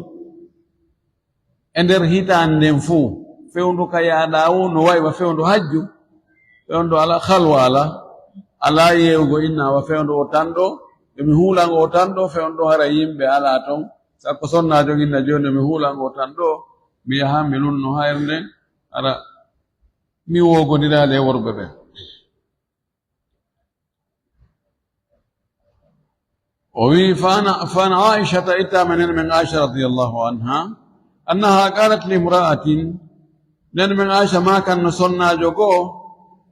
e nder hitaande nden fuu, fewndo ka yaaɗa o no wayi wa fewndo hajju, fewndo ala halwa, ala, ala yeewugo inna wa fewndo o tan ɗo, emi huulango o tan ɗo, fewndo hara yimɓe ala ton. Sakko sonnaajo inna jooni, emi huulango o tan ɗo, mi yaha mi lunno hayre nden, ara mi woogondiraali e worɓe ɓen. O wi, fana, fana Aisha ta itta menen men Aisha radiyallahu anha, annaha qalat li imra'atin, nen men Aisha makan no sonnaajo goo,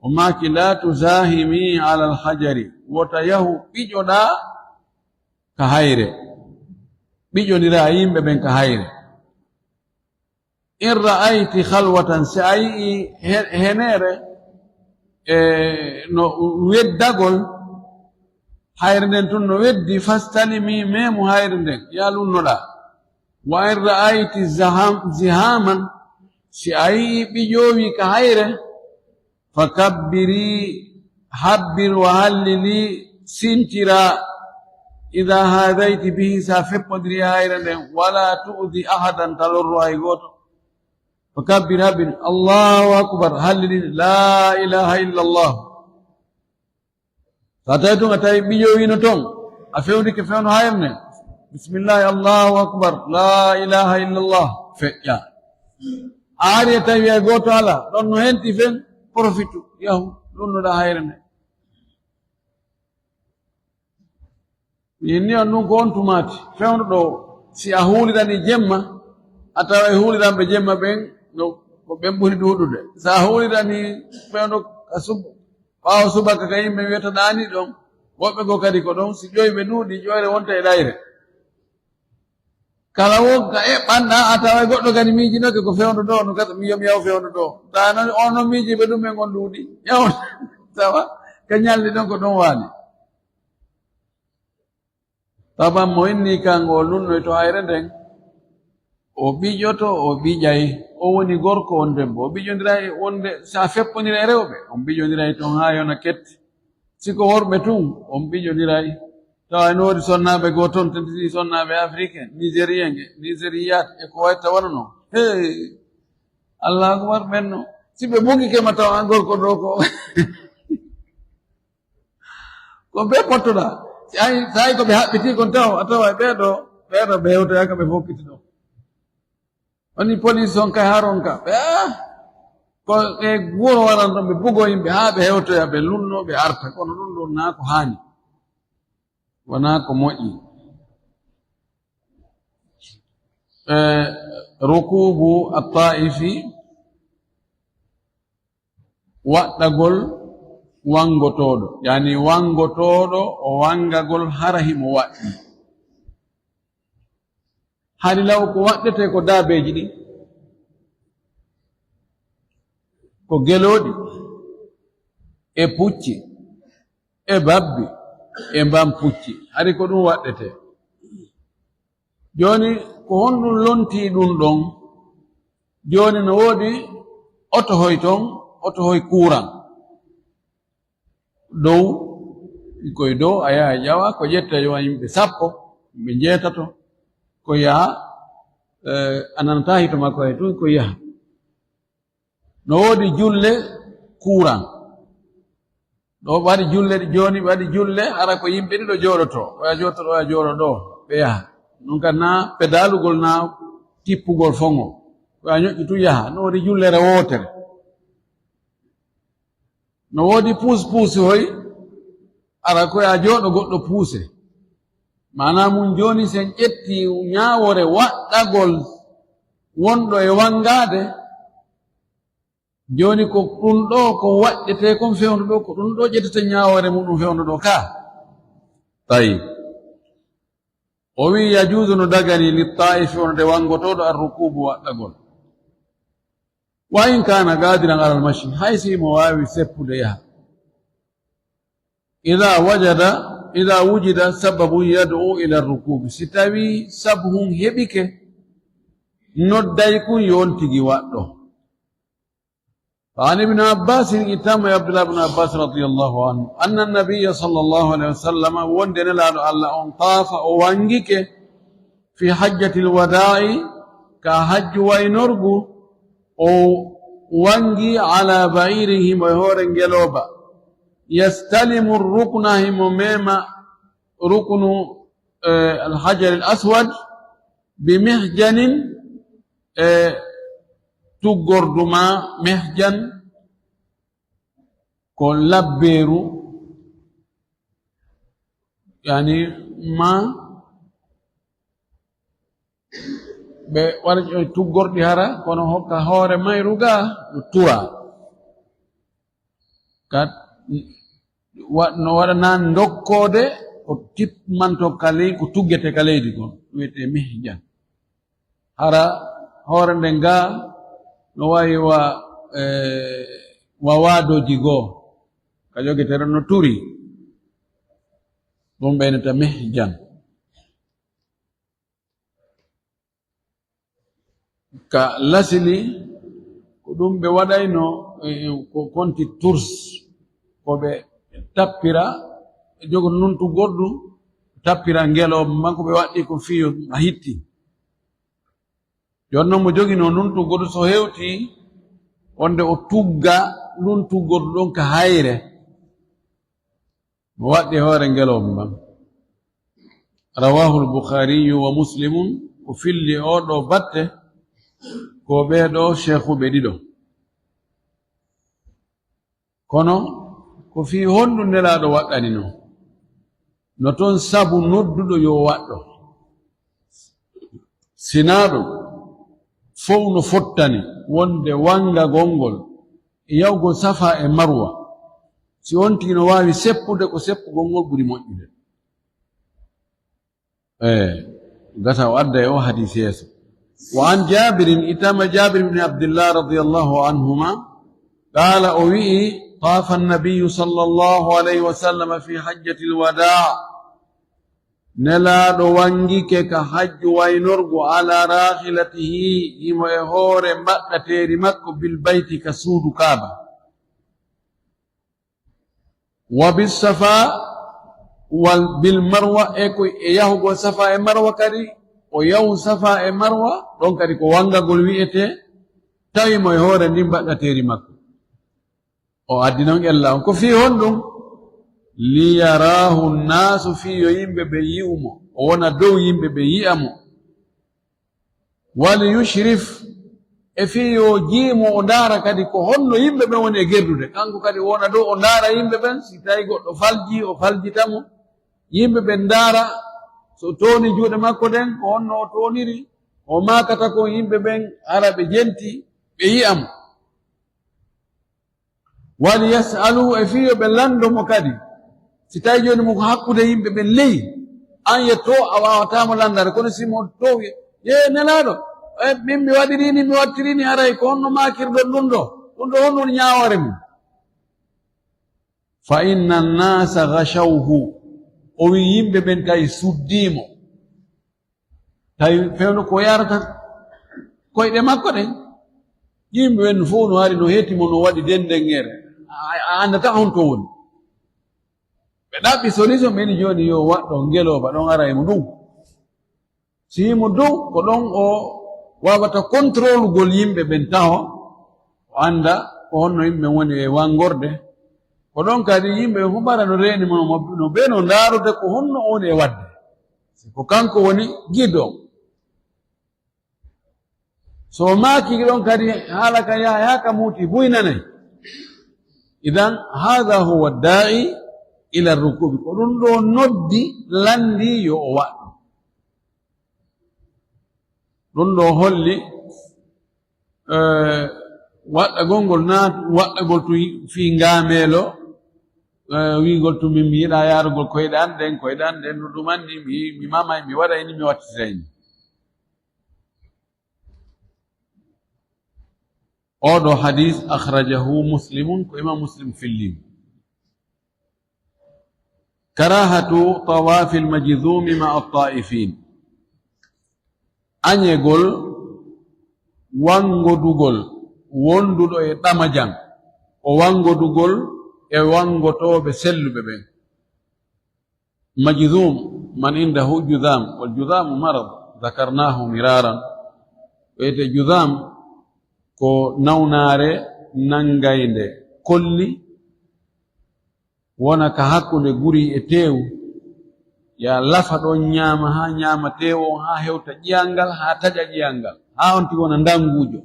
o maki, la tuzahimi ala alhajari, wota yahu ɓiƴoɗa ka hayre, ɓiƴondira yimɓe ɓen ka hayre. In ra'ayti khalwatan, si a yi'i he-, henere, e, no weddagol, hayre nden tun no weddi, fastalimi, memu hayre nden, ya lunnoɗa. Wa in ra'ayti zaham-, zihaman, si a yi'i ɓiƴowi ka hayre, fakabbiri, habbir wa hallili, sintira, ida hadayti bihi, sa feppodiri e hayre nden, wala tu'di ahadan, ta lorru hay gooto. Fakabbir, habbir, Allahu akbar, hallili, la ilaha illa Allah. Sa tawi tun a tawi ɓiƴowino ton, a fewndike fewndo hayre nden, bismillahi, Allahu akbar, la ilaha illa Allah, feƴƴa. A ari a tawi hay gooto ala, ɗon no henti fen, profitu, yahu, lunnoɗa hayre nden. Min ni on ɗum ko on tumaati. Fewndo ɗo, si a huulirani jemma, a tawa e huuliranɓe jemma ɓen, no, ko ɓen ɓuri ɗuuɗude. Si a huulirani fewndo ka sub-, ɓaawo subaka ka yimɓe wiyata ɗaani ɗon, woɓɓe goo kadi ko ɗon, si ƴoyɓe ɗuuɗi, ƴoyre wonta e ɗayre. Kala wo ka eɓɓanɗa, a tawa e goɗɗo kadi miijinoke ko fewndo ɗo, no gasa mi yomi yaw fewndo ɗo. Tawa noon, on no miijiiɓe ɗum en on ɗuuɗi. Yaw, tawa ka ñalli ɗon ko ɗon waali. Taban mo inni kan o lunnoyto hayre nden, o ɓiƴoto, o ɓiƴay, o woni gorko, on debbo, o ɓiƴondiray wonde, sa feppondira e rewɓe, on ɓiƴondiray ton haa yona ketti. Si ko worɓe tun, on ɓiƴondiray. Tawa no woodi sonnaaɓe goo ton, tentini sonnaaɓe africain, nigérien, nigériat, e ko wayta wano non. Hey! Allahu akbar, ɓen no. Si ɓe bugike ma tawa an gorko ɗo ko. Ko ɓe pottoɗaa. Si ay, so ay ko ɓe haɓɓitii kon taw, a tawa ɓee ɗoo, ɓee ɗoo ɓe hewtoyaaka ɓe fokkiti ɗoo. Woni police on kay haron ka. Ɓe, ah, ko ɓe wuro waran ɗon ɓe bugo yimɓe haa ɓe hewtoya, ɓe lunno, ɓe arta. Kono ɗum ɗoo naa ko haani. Wonaa ko moƴƴi. E, rukuubu at-taa'ifi, waɗɗagol wangotooɗo, yani wangotooɗo o wangagol hara himo waɗɗi. Hari law ko waɗɗetee ko daabeeji ɗin, ko gelooɗi, e pucci, e babbi, e mbam pucci. Hari ko ɗum waɗɗetee. Jooni, ko honɗum lontii ɗum ɗon? Jooni no woodi otohoy ton, otohoy kuuran. Dow, koye dow, a yaha ƴawa, ko ƴetta yo yimɓe sappo, yimɓe njeetato, ko yaha, eh, a nanataa hito makko hay tun, ko yaha. No woodi julle kuuran. Ɗo waɗi julle, jooni waɗi julle, hara ko yimɓe ɗiɗo jooɗoto. Oya jooɗoto, oya jooɗo ɗo, ɓe yaha. Ɗum kan naa pedalugol, naa tippugol fongo. Oya ñoƴƴu tun yaha. No woodi jullere wootere. No woodi puus-puusi hoy, hara ko ya jooɗo goɗɗo puuse. Maanaa mun jooni sen ƴetti ñaawore waɗɗagol wonɗo e wangaade, jooni ko ɗum ɗo ko waɗɗetee kon fewndo ɗo, ko ɗum ɗo ƴettete ñaawoore muɗum fewndo ɗo ka. Tawi. O wi, yajuuzu no dagani li taa'ifi wonde wangotooɗo ar rukuubu waɗɗagol. Wa in kana qadiran ala almashi, hay si mo waawi seppude yaha. Ida wajada, ida wujida sababun yad'u ila rukubi, si tawi sabu hun heɓike, nodday kun yo on tigi waɗɗo. Fa an ibni Abbasin, ittama e Abdullah ibn Abbas radiyallahu anhu, anna nabiyya sallallahu alayhi wa sallam, wonde Nelaaɗo Allah on, taafa, o wangike, fi hajjatil wadaa'i, ka hajju waynorgu, o wangi ala ba'irin, himo e hoore ngelooba, yastalimu rukna, himo mema ruknu, eh, alhajar al aswad, bi mihjanin, eh, tuggordu ma mihjan, ko labbeeru, yani ma ɓe waɗa tuggorɗi hara, kono hokka hoore mayru ga no tura. Kat wa-, no waɗa nan dokkoode, ko tipmanto ka ley-, ko tuggete ka leydi kon, wiyete mihjan. Hara hoore nden ga no wayi wa, eh, wa waadooji goo, ka jogeteɗo no turi. Ɗum ɓeynata mihjan. Ka lasili, ko ɗum ɓe waɗayno, eh, ko konti turs, ko ɓe tappira, jogo nuntu goɗɗum, tappira ngelooba man, ko ɓe waɗɗi ko fiyo a hitti. Jooni noon mo joginoo nuntu goɗɗum, so hewti wonde o tugga nuntu goɗɗum ɗon ka hayre, mo waɗɗi hoore ngelooba man. Rawahul Bukhariyu wa Muslimun, ko filli oo ɗoo batte ko ɓee ɗoo sheekhuɓe ɗiɗo. Kono ko fii honɗum Nelaaɗo waɗɗani non? No toon sabu nodduɗo yo waɗɗo. Sinaa ɗum, fow no fottani wonde wangagol e yahugol Safa e Marwa, si on tigi no waawi seppude, ko seppugol ngol ɓuri moƴƴude. Eh, gasa o adda e o hadis yeeso. Wa an Jabirin, itama Jabir ibn Abdillah radiyallahu anhuma, qala, o wi'i, tafa an-nabiyyu sallallahu alayhi wa sallam fi hajjatil wada'. Nelaaɗo wangike ka hajju waynorgu ala rahilatihi, himo e hoore mbaɗɗateeri makko, bil bayti, ka suudu Kaaba. Wa bis Safa wal bil Marwa, e ko e yahugol Safa e Marwa kadi, o yahu Safa e Marwa, ɗon kadi ko wangagol wi'ete, tawi mo e hoore ndin mbaɗɗateeri makko. O addi non ella on. Ko fii honɗum? Li yarahu nnaasu, fii yo yimɓe ɓe yi'u mo, o wona dow yimɓe ɓe yi'a mo. Wali yushrif, e fii yo jiimo, o ndaara kadi ko honno yimɓe ɓen woni e gerdude. Kanko kadi wona dow, o ndaara yimɓe ɓen, si tawi goɗɗo falji, o faljita mo. Yimɓe ɓen ndaara, so tooni juuɗe makko ɗen, ko honno o tooniri, o maakata kon yimɓe ɓen, hara ɓe jenti, ɓe yi'a mo. Wali yas'alu, e fii yo ɓe lanndo mo kadi. Si tawi jooni mo ko hakkunde yimɓe ɓen ley, an yetto a waawataa mo lanndade, kono si mo towi, ye Nelaaɗo, e min mi waɗirii ni, mi waɗtirii ni, haray ko honno maakirɗon ɗum ɗo? Ɗum ɗo honno woni ñaawoore mum? Fa inna nnaasa ghashawhu, o wi'i yimɓe ɓen tawi suddii mo. Tawi fewndo ko yarata koyɗe makko ɗen. Yimɓe ɓen fow no hari no hetti mo, no waɗi dendenŋere. A, a anndataa honto woni. Ɓe ɗaɓɓi solution, ɓe ni jooni yo waɗɗo ngelooba ɗon ara e mo ɗum. Si mo dow, ko ɗon o waawata contrôlugol yimɓe ɓen taho, o annda ko honno yimɓe ɓen woni e wangorde. Ko ɗon kadi yimɓe ɓen fof mbara no reeni mo, no ɓe no ndaarude ko honno o woni e waɗde. Si ko kanko woni giido on. So o maaki ɗon kadi haala ka yaha, yaha ka muuti buy nanay. Idan, haada huwa daa'i ila rukubi. Ko ɗum ɗo noddi, lanndi yo o waɗɗo. Ɗum ɗo holli, eh, waɗɗagol ngol na waɗɗagol tun fii ngaameelo, eh, wi'ugol tun min mi yiɗaa yaarugol koyɗe an ɗen, koyɗe an ɗen, no ɗum anndi mi, mi mamay, mi waɗay ni, mi wattitay ni. Oɗo hadis akhrajahu Muslimun, ko Imam Muslim fillim. Karahatu tawafil majzumi ma at-taifin. Añegol wangodugol wonduɗo e ɗamajan, o wangodugol e wangotooɓe selluɓe ɓen. Majzum, man indahu judam, wal judamu marad, dhakarnahu miraran. Wiyete judam ko nawnaare nangaynde kolli, wona ka hakkunde guri e teewu, ya lafa ɗon ñaama haa ñaama teewu on, haa hewta ƴiyangal, haa taƴa ƴiyangal, haa on tigi wona ndanguujo.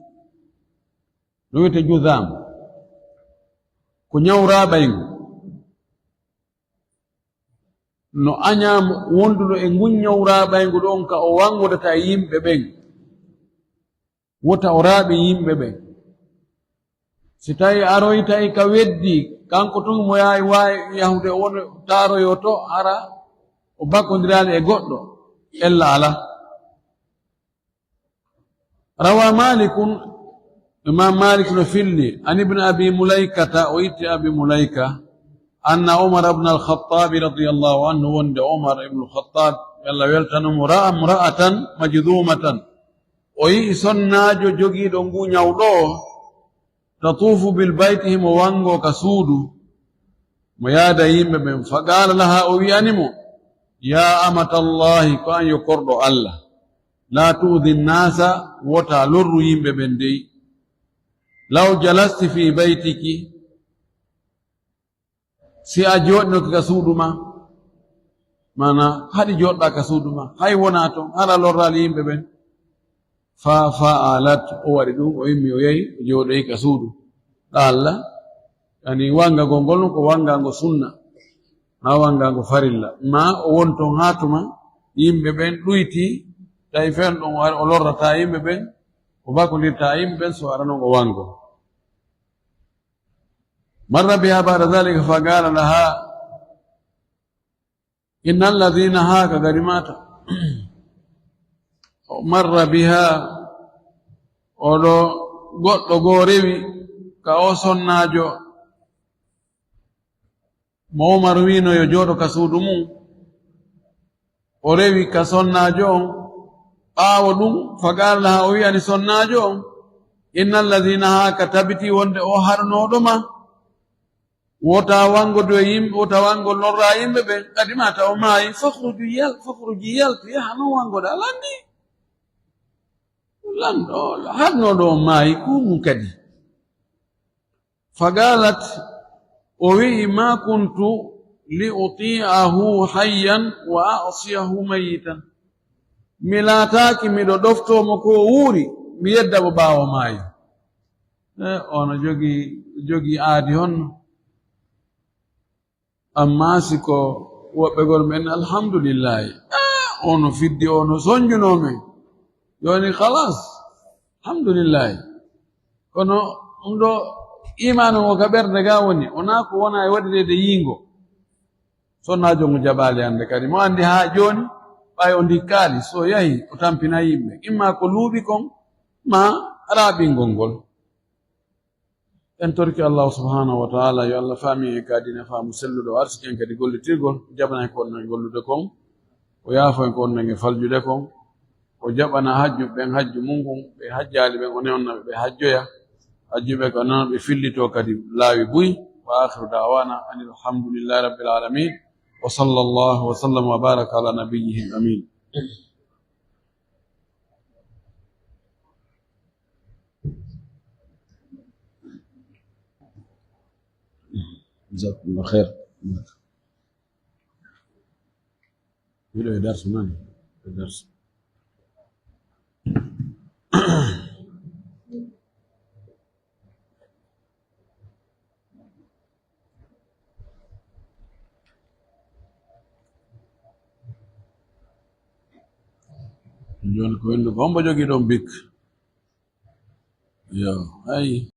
Ɗum wiyete judam. Ko ñawraɓayngu. No añaama wonduɗo e ngun ñawraɓayngu ɗon ka o wangodata e yimɓe ɓen. Wota o raaɓi yimɓe ɓen. Si tawi aroytay ka weddi, kanko tun mo yahay waawi yahude, o woni taaroyo to, hara o bakondiraali e goɗɗo, ella ala. Rawa Malikun, Imam Malik no filli, an ibn Abi Mulaykata, o itti Abi Mulayka, anna Umar ibn al-Khattab radiyallahu anhu, wonde Umar ibn al-Khattab, Yalla weltano mo, ra'a imra'atan majdhumatan, o yi'i sonnaajo jogiiɗo ngu ñaw ɗo, tatufu bil bayti, himo wango ka suudu, mo yaada yimɓe ɓen. Fa qala laha, o wi'ani mo, ya amatallahi, ko an yo korɗo Allah, la tu'dhi nnasa, wota lorru yimɓe ɓen dey. Law jalasti fi baytiki, si a jooɗinoke ka suudu ma, mana haɗi jooɗɗa ka suudu ma, hay wona ton, hara lorraali yimɓe ɓen. Fa fa'alat, o waɗi ɗum, o immi, o yahi, o jooɗoyi ka suudu. Ɗa Allah, yani wangagol ngol ko wangango sunna, ma wangango farilla. Ma o won ton haa tuma yimɓe ɓen ɗuyti, tawi fen ɗon o lorrata yimɓe ɓen, o bakondirta yimɓe ɓen, so arano o wango. Marra biha ba'da dhalika fa qala laha, inna alladhina, haa ka gari mata. O marra biha, oɗo goɗɗo goo rewi ka o sonnaajo mo Umar wiino yo jooɗo ka suudu mum. O rewi ka sonnaajo on. Ɓaawo ɗum, fa qala laha, o wi'ani sonnaajo on, inna alladhina, haa ka tabiti wonde o haɗanooɗo ma, wota wangodo e yimɓe, wota wango lorra yimɓe ɓen, kadi mata o maayi, fakhruji, yal-, fakhruji, yaltu, yaha non wangoɗa, lanni. Lanɗo, haɗanooɗo on maayi, kumu kadi. Faqalat, o wi'i, ma kuntu li uti'ahu hayyan wa a'siyahu mayyitan. Mi laataaki miɗo ɗoftoo mo ko o wuuri, mi yedda mo ɓaawo maayi. E, ono jogi, jogi aadi honno? Amma si ko woɓɓegol men, alhamdulillahi. Ah, ono fiddi, ono sonjuno men. Yoni khalas. Alhamdulillahi. Kono ɗum ɗo imaanu ngo ka ɓernde ga woni, wona ko wona e waɗireede yiingo. Sonnaajo ngo jaɓaali hannde kadi. Mo anndi haa jooni, ɓay o ndikkaali, so yahi, o tampina yimɓe. Imma ko luuɓi kon, ma raaɓingol ngol. En torki Allahu subhanahu wa ta'ala, yo Allah faami en ka diina faamu selluɗo, o arsiki en kadi gollitirgol, jaɓana en ko wonno e gollude kon, o yaafo en ko wonno e faljude kon, o jaɓana hajjuɓe ɓen hajju mum ngun, ɓe hajjaali ɓen, o newna ɓe ɓe hajjoya, hajjuɓe ko noon ɓe fillito kadi laawi buy. Wa akhiru da'wana anil hamdulillahi rabbil alamin. Wa sallallahu wa sallam wa baraka ala nabiyyihil amin. Jazakumullah khair. Miɗo e darsu nani? E darsu. Jooni ko winndu ko hombo jogii ɗon bik? Yo, ay.